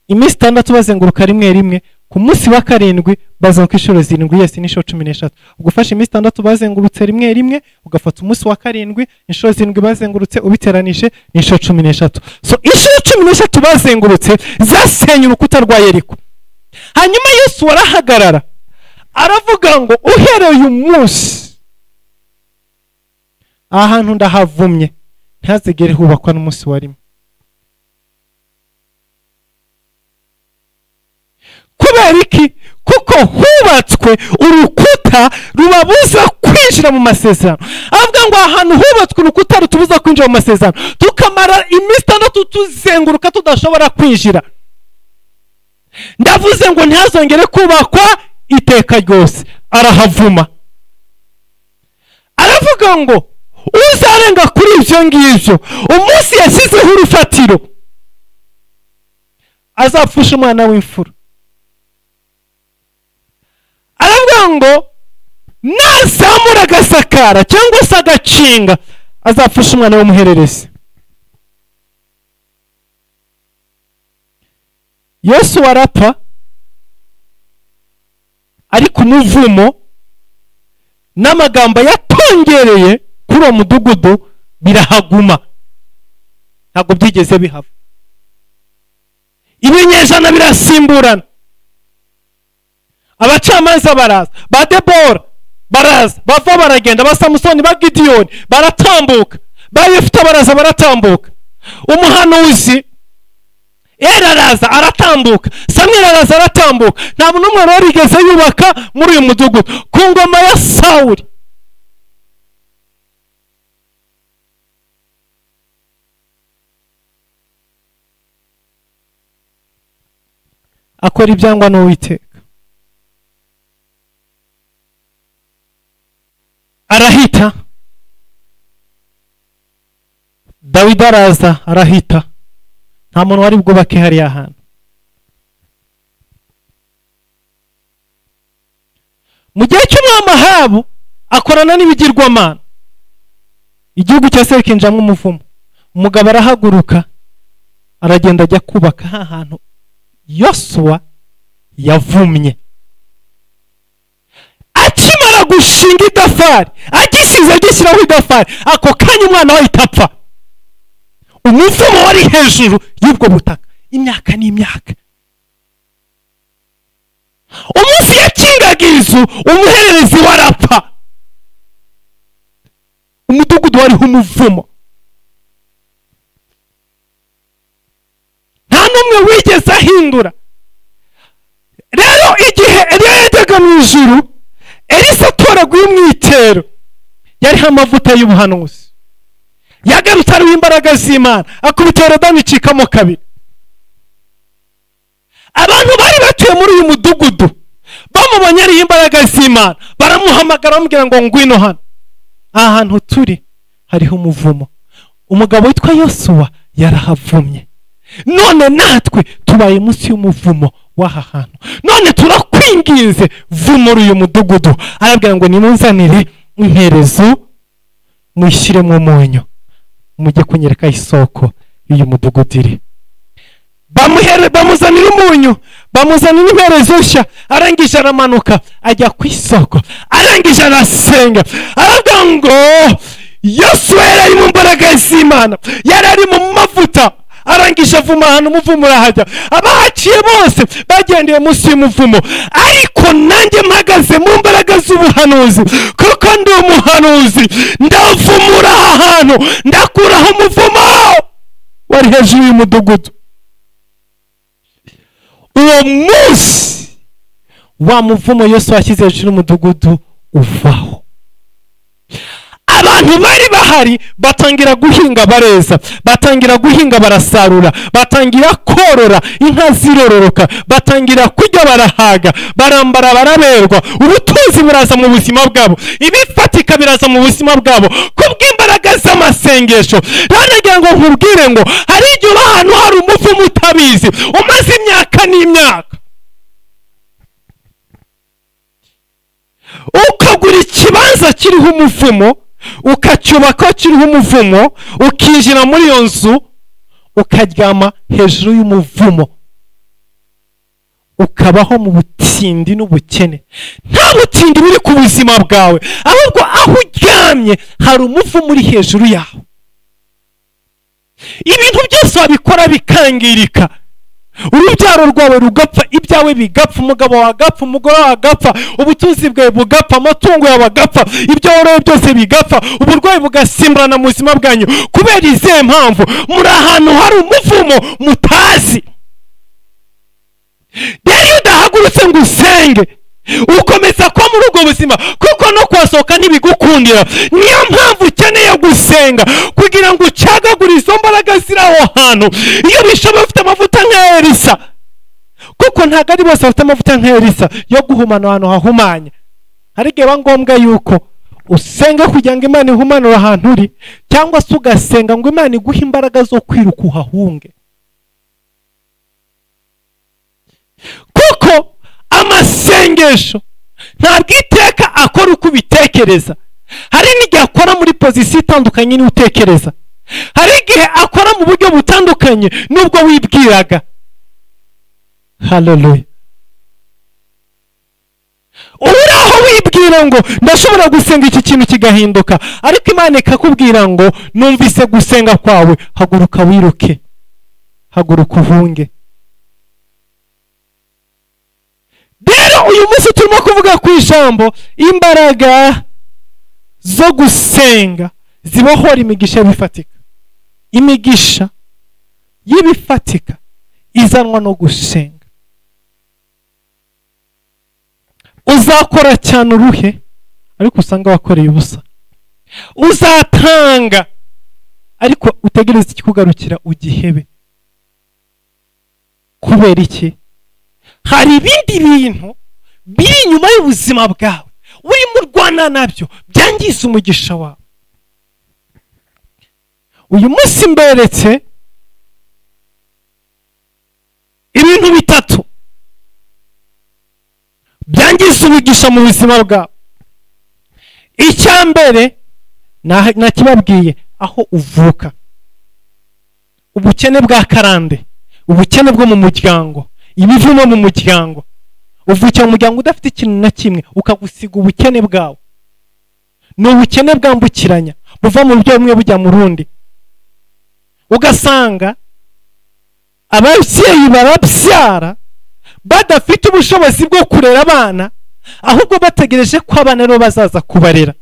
iminsi 6 bazenguruka rimwe rimwe. Ku munsi wa 7 bazenguruka inshuro 7, yes, ni inshuro 13. Ugufasha iminsi 6 bazengurutse rimwe rimwe, ugafata umunsi wa 7 inshuro 7 bazengurutse, ubiteranije ni inshuro 13. So inshuro 13 bazengurutse zasenye urukuta rwa Yeriko. Hanyuma Yesu arahagarara aravuga ngo uhereye uyu munsi ahantu ndahavumye ntazigere hubakwa n'umunsi wa rimwe. Kubera iki? Kuko hubatswe urukuta rubabuza kwinjira mu masezerano. Avuga ngo ahantu hubatswe urukuta rutubuza kwinjira mu masezerano, tukamara iminsi 6 tuzenguruka tudashobora kwinjira. Ndavuze ngo ntihazongere kubakwa iteka ryose. Arahavuma, aravuga ngo uzarenga kuri ibyo ngibyo, umunsi yashyizeho urufatiro azapfusha umwana w'imfura. Aravuga ngo nazamura agasakara cyangwa se agakinga azapfusha umwana w'umuhererezi. Yesu arapfa, ariko umuvumo n'amagambo yatongereye kuri uwo mudugudu birahaguma, ntabwo byigeze bihava. Ibinyejana birasimburana, abacamanza baraza, ba Debora baraza, bava baragenda, ba Samusoni, ba Gidiyoni baratambuka, ba Yefuta baraza baratambuka, umuhanuzi Eli araza aratambuka, Samweli araza aratambuka. Nta muntu n'umwe warigeze yubaka muri uyu mudugudu ku ngoma ya Sawuli. Akora ibyangwa n'Uwiteka, arahita. Dawidi araza arahita, nta muntu wari bwubake hariya hantu. Mu gihe cy'umwami Ahabu akorana n'ibigirwamana, igihugu cyose kinjamo umuvumo. Umugabo arahaguruka aragenda ajya kubaka ha hantu Yosuwa yavumye. Akimara gushinga idafari, agisize agishyiraho idafari, ako kanya umwana we ahita apfa. Umuvumo wari hejuru y'ubwo butaka imyaka n'imyaka. Umunsi yakingaga inzu, umuhererezi warapfa. Umudugudu wariho umuvumo, nta n'umwe wigeze ahindura. Rero igihe Eliya yajyaga mu ijuru, Elisa atoraguye umwitero yariho amavuta y'ubuhanuzi, yagarutse ariho imbaraga z'Imana, akubita Yorodani icikamo kabiri. Abantu bari batuye muri uyu mudugudu bamubonye ari imbaraga z'Imana, baramuhamagara bamubwira ngo ngwino hano, ahantu turi hariho umuvumo. Umugabo witwa Yosuwa yarahavumye, none natwe tubaye munsi y'umuvumo w'aha hantu, none turakwinginze vumura uyu mudugudu. Arabwira ngo nimunzanire imperezo muyishyiremo umunyu, mujye kunyereka isoko y'uyu mudugudu iri. Bamuzanira umunyu, bamuzanira imperezo nshya. Arangije aramanuka ajya ku isoko, arangije arasenga, aravuga ngo Yosuwa yari ari mu mbaraga z'Imana, yari ari mu mavuta. Arangije avuma ahantu umuvumo urahajya, abahaciye bose bagendeye munsi y'umuvumo, ariko nanjye mpagaze mu mbaraga z'ubuhanuzi, kuko ndi umuhanuzi, ndavumura aha hantu, ndakuraho umuvumo wari hejuru y'umudugudu. Uwo munsi wa muvumo Yosuwa yashyize hejuru y'umudugudu uvaho. Abantu bari bahari batangira guhinga bareza, batangira guhinga barasarura, batangira korora, inka zirororoka, batangira kurya barahaga, barambara baraberwa, ubutunzi buraza mu buzima bwabo, ibifatika biraza mu buzima bwabo kubw'imbaraga z'amasengesho. Rero ngo nkubwire ngo hari igihe uba ahantu hari umuvumo utabizi, umaze imyaka n'imyaka, ukagura ikibanza kiriho umuvumo, ukacyubaka kiriho umuvumo, ukinjira muri iyo nzu ukaryama hejuru y'umuvumo, ukabaho mu butindi n'ubukene. Nta butindi buri ku buzima bwawe, ahubwo aho uryamye hari umuvumo uri hejuru yawe. Ibintu byose wabikora bikangirika, urubyaro rwawe rugapfa, ibyawe bigapfa, umugabo wagapfa, umugore wagapfa, ubutunzi bwawe bugapfa, amatungo yawe agapfa, ibyo woroye byose bigapfa, uburwayi bugasimburana mu buzima bwanyu. Kubera izihe mpamvu? Muri ahantu hari umuvumo mutazi. Rero iyo udahagurutse ngo usenge, ukomeza kuba muri ubwo buzima, kuko no kuhasohoka ntibigukundira. Niyo mpamvu ukeneye gusenga kugira ngo ucagagure izo mbaraga ziri aho hantu. Iyo bishoboye ufite amavuta nka Elisa, kuko ntabwo ari bose bafite amavuta nka Elisa yo guhumana ahantu hahumanye. Hari igihe biba ngombwa yuko usenga kugira ngo Imana ihumanure ahantu uri, cyangwa se ugasenga ngo Imana iguhe imbaraga zo kwiruka uhahunge, kuko amasengesho ntabwo iteka akora uko ubitekereza. Hari n'igihe akora muri pozisiyo itandukanye n'utekereza, hari igihe akora mu buryo butandukanye n'ubwo wibwiraga. Haleluya. Uri aho wibwira ngo ndashobora gusenga iki kintu kigahinduka, ariko Imana ikakubwira ngo numvise gusenga kwawe, haguruka wiruke, haguruka uhunge. Rero uyu munsi turimo kuvuga ku ijambo imbaraga zo gusenga zibohora imigisha y'ibifatika. Imigisha y'ibifatika izanwa no gusenga. Uzakora cyane uruhe, ariko usanga wakoreye ubusa. Uzatanga, ariko utegereze ikikugarukira ugihebe. Kubera iki? Hari ibindi bintu biri inyuma y'ubuzima bwawe urimo urwana nabyo byangiza umugisha wawe. Uyu munsi mberetse ibintu bitatu byangiza umugisha mu buzima bwawe. Icya mbere nakibabwiye, aho uvuka, ubukene bwa karande, ubukene bwo mu muryango, imivumo mu muryango. Uvukira mu muryango udafite ikintu na kimwe, ukagusiga ubukene bwawe. Ni ubukene bwambukiranya, buva mu buryo bumwe bujya mu rundi. Ugasanga ababyeyi barabyara badafite ubushobozi bwo kurera abana, ahubwo bategereje ko abana rero bazaza kubarera.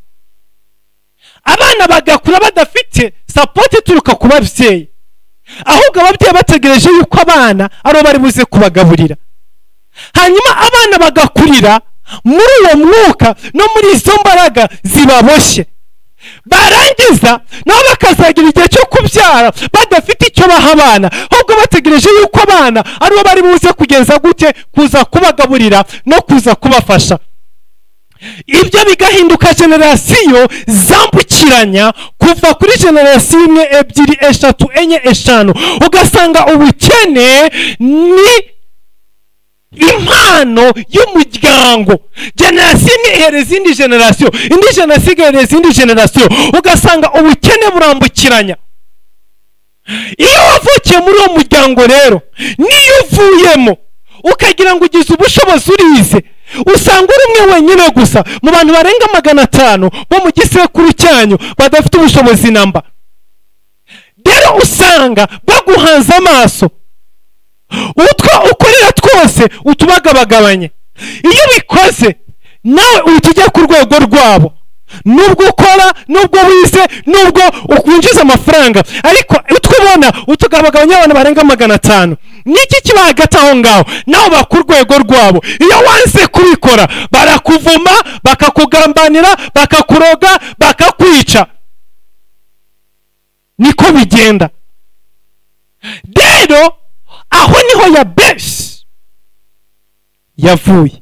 Abana bagakura badafite support ituruka ku babyeyi, ahubwo ababyeyi bategereje yuko abana ari bari buze kubagaburira. Hanyuma abana bagakurira muri uwo mwuka no muri izo mbaraga zibaboshye, barangiza nabo bakazagira igihe cyo kubyara. kubyara badafite icyo baha abana, ahubwo bategereje yuko abana aribo bari buze kugenza gute, kuza kubagaburira no kuza kubafasha. Ibyo bigahinduka generasiyo zambukiranya kuva kuri generasiyo 1, 2, 3, 4, 5, ugasanga ubukene ni impano y'umuryango. Generasiyo imwe ihereza indi generasiyo, indi generasiyo igahereza indi generasiyo, ugasanga ubukene burambukiranya. Iyo wavukiye muri uwo muryango rero, niyo uvuyemo ukagira ngo ugize ubushobozi urize, usanga uri umwe wenyine gusa mu bantu barenga 500 bo mu gisekuru cyanyu badafite ubushobozi namba. Rero usanga baguhanze amaso, utwo ukorera twose utubagabagabanye. Iyo ubikoze nawe uhita ujya ku rwego rwabo, nubwo ukora, nubwo wize, nubwo ukwinjiza amafaranga, ariko utwo ubona utugabagabanya abantu barenga 500. Niki kiba hagati aho ngaho? Nawe ba ku rwego rwabo. Iyo wanze kubikora barakuvuma, bakakugambanira, bakakuroga, bakakwica. Niko bigenda. Rero aho niho Yabesi yavuye.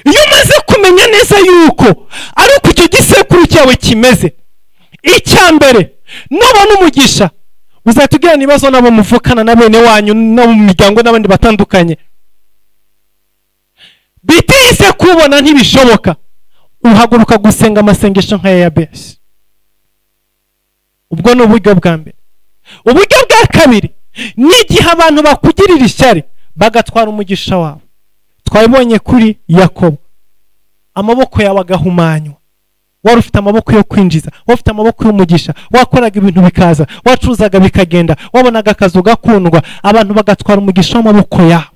Iyo umaze kumenya neza yuko ari uko icyo gisekuru cyawe kimeze, icya mbere nubona umugisha uzatugirana ibibazo nabo muvukana na bene wanyu no mu miryango n'abandi batandukanye. Bitise kubona ntibishoboka, uhaguruka gusenga amasengesho nka Yabesi. Ubwo ni uburyo bwa mbere. Uburyo bwa kabiri n'igihe abantu bakugirira ishyari bagatwara umugisha wawe. Twabibonye kuri Yakobo, amaboko yawe agahumanywa. Wari ufite amaboko yo kwinjiza, wari ufite amaboko y'umugisha, wakoraga ibintu bikaza, wacuruzaga bikagenda, wabonaga akazi ugakundwa, abantu bagatwara umugisha w'amaboko yawe.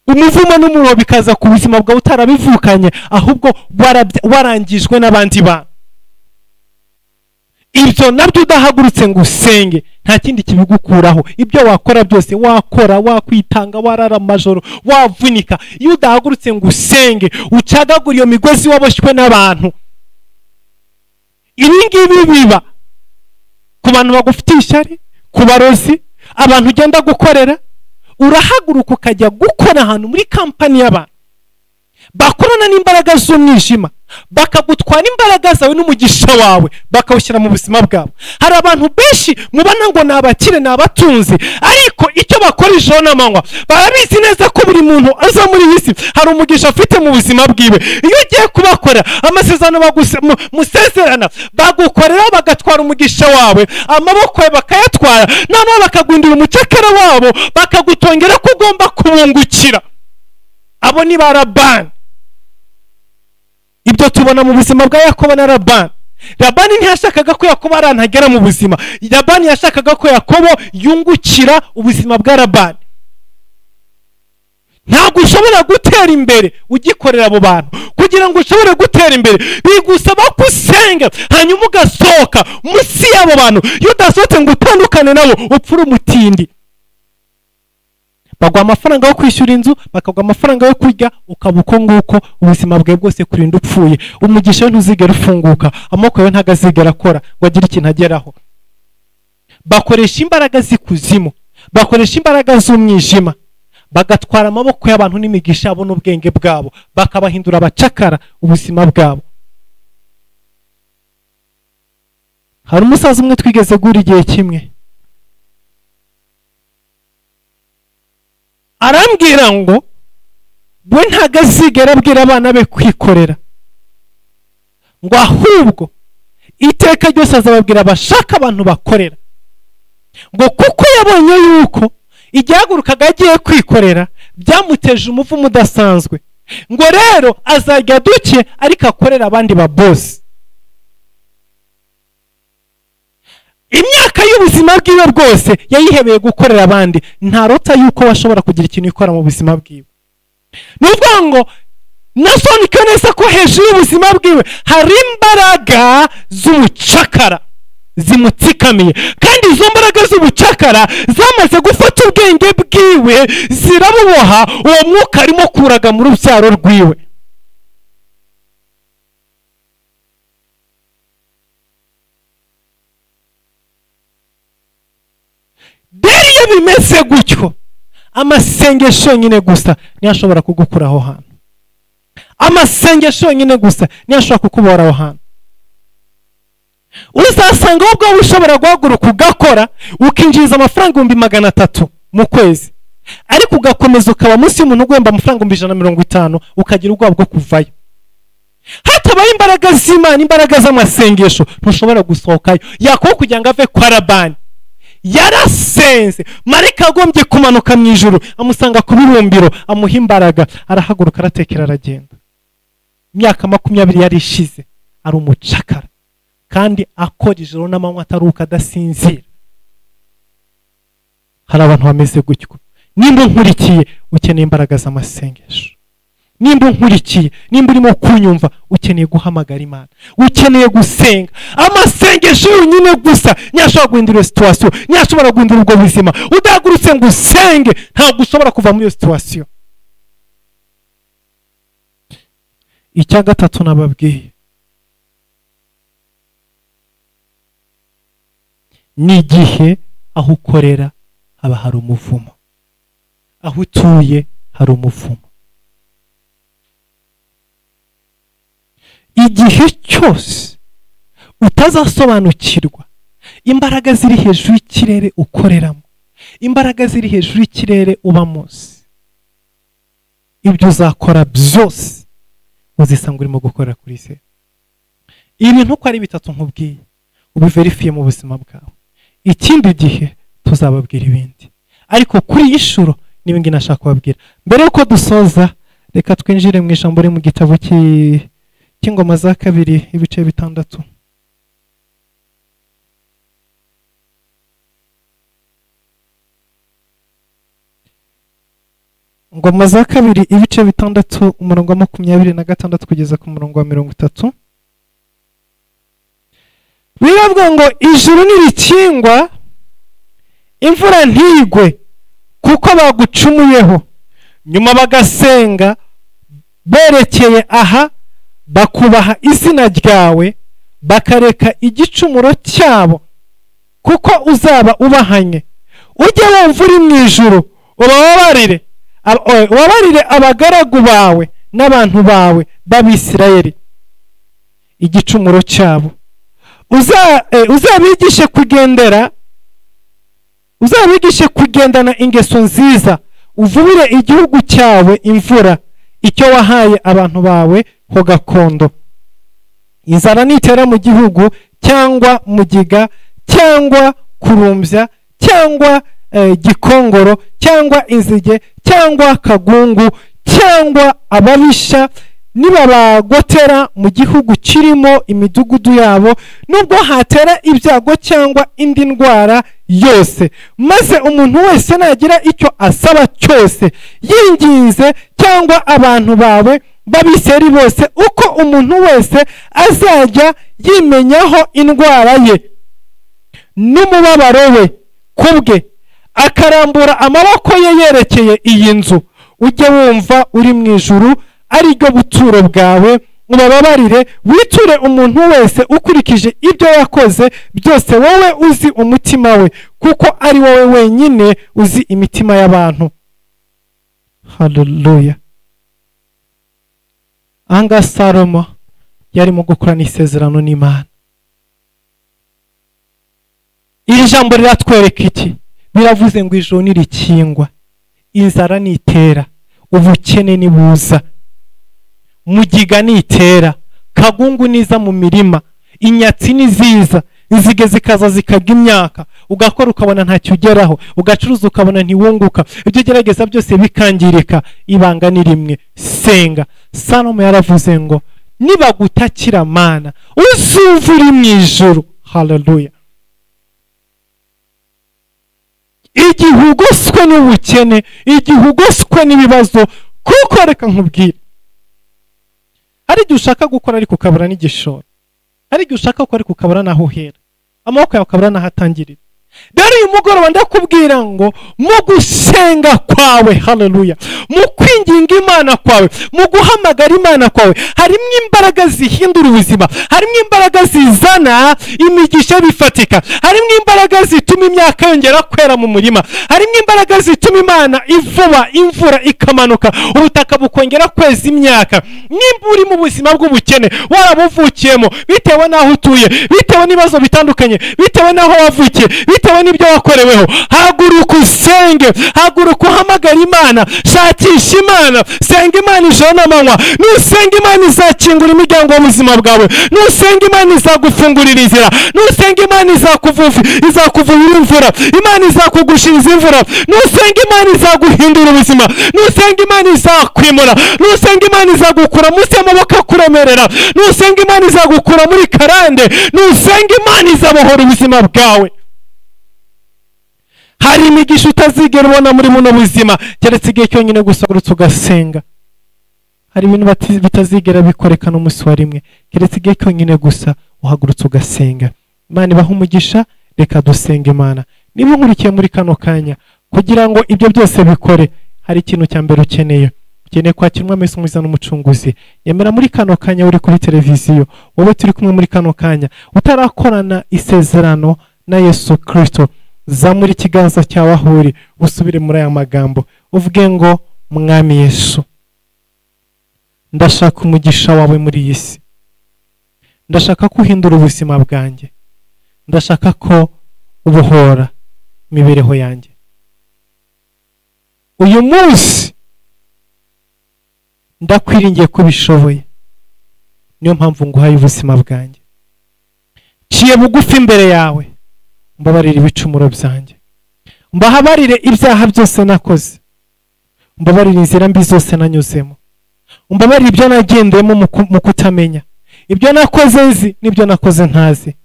Umuvumo n'umuriro bikaza ku buzima bwawe utarabivukanye, ahubwo warangijwe n'abandi bantu. Ibyo nabyo udahagurutse ngo usenge, nta kindi kibigukuraho. Ibyo wakora byose, wakora, wakwitanga, warara amajoro, wavunika, iyo udahagurutse ngo usenge, ucagagura iyo migozi waboshywe n'abantu. Ibi ngibi biba ku bantu bagufitiye ishyari, ku barozi, abantu ugenda gukorera. Urahaguruka ukajya gukora ahantu muri kampani y'abantu bakorana n'imbaraga z'umwijima, bakagutwara imbaraga zawe n'umugisha wawe, bakawushyira mu buzima bwabo. Hari abantu benshi mubona ngo ni abakire, ni abatunzi, ariko icyo bakora ijoro n'amanywa barabizi neza ko buri muntu aza muri iyi si hari umugisha afite mu buzima bwiwe. Iyo ugiye kubakora amasezerano musezerana, bagukorera bagatwara umugisha wawe, amaboko yawe bakayatwara, noneho bakaguhindura umucakara wabo, bakagutongera ko ugomba kubungukira. Abo ni ba Labani. Ibyo tubona mu buzima bwa Yakobo na Labani. Labani ntiyashakaga ko Yakobo arantagera mu buzima. Labani yashakaga ko Yakobo yungukira ubuzima bwa Labani. Ntabwo ushobora gutera imbere ugikorera abo bantu. Kugira ngo ushobore gutera imbere bigusaba gusenga, hanyuma ugasohoka munsi y'abo bantu. Iyo udasohotse ngo utandukane nabo, upfura umutindi. Bagwa amafaranga yo kwishyura inzu, bakagwa amafaranga yo kurya, ukaba uko nguko ubuzima bwawe bwose kurinda upfuye. Umugisha we ntuzigera ufunguka, amaboko yawe ntabwo azigera akora ngo agire ikintu ageraho. Bakoresha imbaraga z'ikuzimu, bakoresha imbaraga z'umwijima, bagatwara amaboko y'abantu n'imigisha yabo n'ubwenge bwabo, bakabahindura abacakara ubuzima bwabo. Hari umusaza umwe twigeze guhura igihe kimwe, arambwira ngo we ntabwo azigera abwira abana be kwikorera, ngo ahubwo iteka ryose azababwira bashaka abantu bakorera, ngo kuko yabonye yuko igihe yahagurukaga agiye kwikorera byamuteje umuvumo udasanzwe, ngo rero azajya duke ariko akorera abandi ba bosi. Imyaka y'ubuzima bwiwe bwose yayihebeye gukorera abandi, ntarota yuko washobora kugira ikintu ikora mu buzima bwiwe. Ni ukuvuga ngo nasobanukiwe neza ko hejuru y'ubuzima bwiwe hari imbaraga z'ubucakara zimutsikamiye, kandi izo mbaraga z'ubucakara zamaze gufata ubwenge bwiwe zirabuboha. Uwo mwuka arimo kuraga mu rubyaro rwiwe. Rero iyo bimeze gutyo, amasengesho yonyine gusa niyo ashobora kugukura aho hantu. Amasengesho yonyine gusa niyo ashobora kukubora aho hantu. Uzasanga wowe ubwawe ushobora guhaguruka ugakora ukinjiriza amafaranga 300,000 mu kwezi, ariko ugakomeza ukaba munsi y'umuntu uguhemba amafaranga 150,000, ukagira ubwoba bwo kuvayo. Hatabaye imbaraga z'Imana, imbaraga z'amasengesho, ntushobora gusohokayo. Yakobo kugira ngo ave kwa Labani yarasenze, marayika agombye kumanuka mu ijuru amusanga ku bibumbiro, amuha imbaraga, arahaguruka, aratekera, aragenda. Imyaka 20 yari ishize ari umucakara, kandi akora ijoro n'amanywa ataruka, adasinzira. Hari abantu bameze gutyo. Nimba unkurikiye ukeneye imbaraga z'amasengesho. Nimba unkurikiye, nimba urimo kunyumva, ukeneye guhamagara Imana, ukeneye gusenga. Amasengesho yonyine gusa niyo ashobora guhindura iyo situation, niyo ashobora guhindura ubwo buzima. Udahagurutse ngo usenge, ntabwo ushobora kuva muri iyo situation. Icya gatatu nababwiye ni igihe aho ukorera haba hari umuvumo, aho utuye hari umuvumo. Igihe cyose utazasobanukirwa imbaraga ziri hejuru y'ikirere ukoreramo, imbaraga ziri hejuru y'ikirere uba munsi, ibyo uzakora byose uzisanga urimo gukorera kuri se. Ibintu uko ari bitatu nkubwiye ubiverifiye mu buzima bwawe. Ikindi gihe tuzababwira ibindi, ariko kuri iyi shuro n'ibindi nashaka kubabwira. Mbere yuko dusoza, reka twinjire mu ijambo riri mu gitabo cy'Ingoma za Kabiri ibice 6. Ingoma za Kabiri ibice 6 umurongo wa 26 kugeza ku murongo wa 30. Biravuga ngo ijuru nirikingwa, imvura ntigwe, kuko bagucumuyeho, nyuma bagasenga berekeye aha, bakubaha izina ryawe, bakareka igicumuro cyabo, kuko uzaba ubahanye. Ujye wumva uri mu ijuru, ubabarire abagaragu bawe n'abantu bawe b'Abisirayeli igicumuro cyabo. Uzabigishe uzabigishe kugendana ingeso nziza, uvubire igihugu cyawe imvura, icyo wahaye abantu bawe ho gakondo. Inzara nitera mu gihugu, cyangwa mugiga, cyangwa kurumbya, cyangwa gikongoro, cyangwa inzige, cyangwa kagungu, cyangwa ababisha, nibabagotera mu gihugu kirimo imidugudu yabo, nubwo hatera ibyago cyangwa indi ndwara yose, maze umuntu wese nagira icyo asaba cyose yinginze, cyangwa abantu bawe b'Abisirayeli bose, uko umuntu wese azajya yimenyaho indwara ye n'umubabaro we kubwe, akarambura amaboko ye yerekeye iyi nzu, ujye wumva uri mu ijuru ariryo buturo bwawe, ubababarire, witure umuntu wese ukurikije ibyo yakoze byose, wowe uzi umutima we, kuko ari wowe wenyine uzi imitima y'abantu. Haleluya. Anga Salomo yarimo gukorana isezerano n'Imana. Iri jambo riratwereka iki? Biravuze ngo ijuru nirikingwa, inzara nitera, ubukene nibuza, mugiga nitera, kagungu niza mu mirima, inyatsi niziza, inzige zikaza zikajya imyaka, ugakora ukabona ntacyo ugeraho, ugacuruza ukabona ntiwunguka, ibyo ugerageza byose bikangirika. Ibanga ni rimwe, senga. Salomo yaravuze ngo nibagutakira Mana uzumva uri mu ijuru. Haleluya. Igihe ugoswe n'ubukene, igihe ugoswe n'ibibazo, kuko reka nkubwire, hari igihe ushaka gukora ariko ukabura n'igishoro, hari igihe ushaka gukora ariko ukabura n'aho uhera, amaboko yawe ukabura n'aho atangirira. Rero uyu mugoroba ndakubwira ngo mu gusenga kwawe, haleluya, mu kwinginga Imana kwawe, mu guhamagara Imana kwawe, harimo imbaraga zihindura ubuzima, harimo imbaraga zizana imigisha bifatika, harimo imbaraga zituma imyaka yongera kwera mu murima, harimo imbaraga zituma Imana ivuba imvura ikamanuka, ubutaka bukongera kweza imyaka. Nimba uri mu buzima bw'ubukene warabuvukiyemo, bitewe n'aho utuye, bitewe n'ibibazo bitandukanye, bitewe n'aho wavukiye, bitewe n'ibyo wakoreweho, haguruka usenge, haguruka uhamagara Imana, shakisha Imana, senga Imana ijoro n'amanywa. Nusenga Imana izakingura imiryango y'ubuzima bwawe, nusenga Imana izagufungurira inzira, nusenga Imana izakuvubira imvura, Imana izakugushiriza imvura, nusenga Imana izaguhindura ubuzima, nusenga Imana izakwimura, nusenga Imana izagukura munsi y'amaboko akuremerera, nusenga Imana izagukura muri karande, nusenga Imana izabohora ubuzima bwawe. Hari imigisha utazigera ubona muri buno buzima keretse igihe cyonyine gusa urutse ugasenga. Hari ibintu bitazigera bikoreka n'umunsi wa rimwe keretse igihe cyonyine gusa uhagurutse ugasenga. Imana ibahe umugisha. Reka dusenge Imana. Niba unkurikiye muri kano kanya, kugira ngo ibyo byose bikore, hari ikintu cya mbere ukeneye. Ukeneye kwakira Umwami Yesu Mwiza n'Umucunguzi. Yemera muri kano kanya uri kuri televiziyo, wowe turi kumwe muri kano kanya utarakorana isezerano na Yesu Kristo, zamura ikiganza cyawe aho uri, usubire muri aya magambo uvuge ngo: Mwami Yesu, ndashaka umugisha wawe muri iyi si, ndashaka ko uhindura ubuzima bwanjye, ndashaka ko ubohora imibereho yanjye. Uyu munsi ndakwiringiye ko ubishoboye, niyo mpamvu nguhaye ubuzima bwanjye. Ciye bugufi imbere yawe, mbabarire ibicumuro byanjye, mbahabarire ibyaha byose nakoze, mbabarire inzira mbi zose nanyuzemo, mbabarire ibyo nagendeyemo mu kutamenya, ibyo nakoze nzi n'ibyo nakoze ntazi,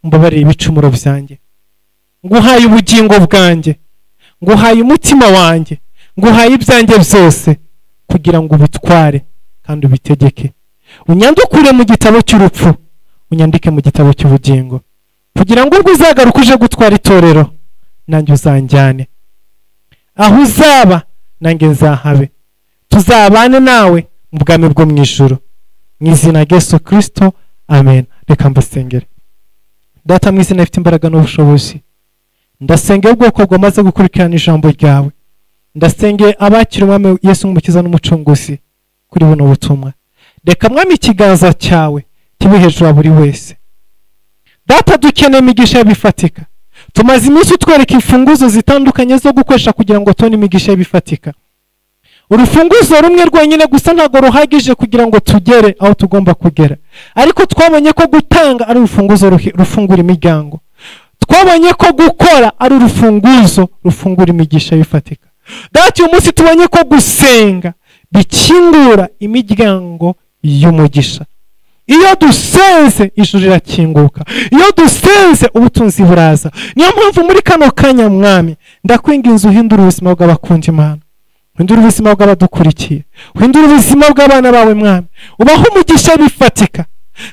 mbabarire ibicumuro byanjye. Nguhaye ubugingo bwanjye, nguhaye umutima wanjye, nguhaye ibyanjye byose kugira ngo ubitware kandi ubitegeke. Unyandukure mu gitabo cy'urupfu, unyandike mu gitabo cy'ubugingo, kugira ngo ubwo uzagaruka uje gutwara itorero nanjye uzanjyane aho uzaba, nanjye nzahabe, tuzabane nawe mu bwami bwo mu ijuru. Mu izina rya Yesu Kristo, amen. Reka mbasengere. Data mu izina rifite imbaraga n'ubushobozi, ndasengera ubwoko bwamaze gukurikirana ijambo ryawe, ndasengeye abakira Umwami Yesu nk'Umukiza n'Umucunguzi kuri buno butumwa. Reka Mwami ikiganza cyawe kibe hejuru ya buri wese. Data, dukeneye imigisha bifatika. Tumaze iminsi utwereka imfunguzo zitandukanye zo gukoresha kugira ngo tubone imigisha bifatika. Urufunguzo rumwe rwonyine gusa ntabwo ruhagije kugira ngo tugere aho tugomba kugera, ariko twabonye ko gutanga ari urufunguzo rufungura imiryango, twabonye ko gukora ari urufunguzo rufungura imigisha bifatika. Data, uyu munsi tubonye ko gusenga bikingura imiryango y'umugisha. Iyo dusenze ijuru rirakinguka, iyo dusenze ubutunzi buraza. Niyo mpamvu muri kano kanya Mwami ndakwinginze uhindure ubuzima bw'abakunda Imana, uhindure ubuzima bw'abadukurikiye, uhindure ubuzima bw'abana bawe Mwami, ubahe umugisha bifatika.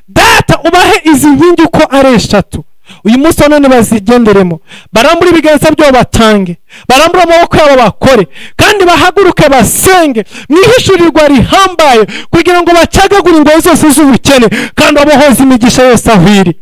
Data, ubahe izi nkingi uko ari eshatu, uyu munsi wa none bazigenderemo, barambure ibiganza byabo batange, barambure amaboko yabo bakore, kandi bahaguruke basenge mu ihishurirwa rihambaye kugira ngo bacagagure ingoyi zose z'ubukene kandi babohoze imigisha yose aho iri.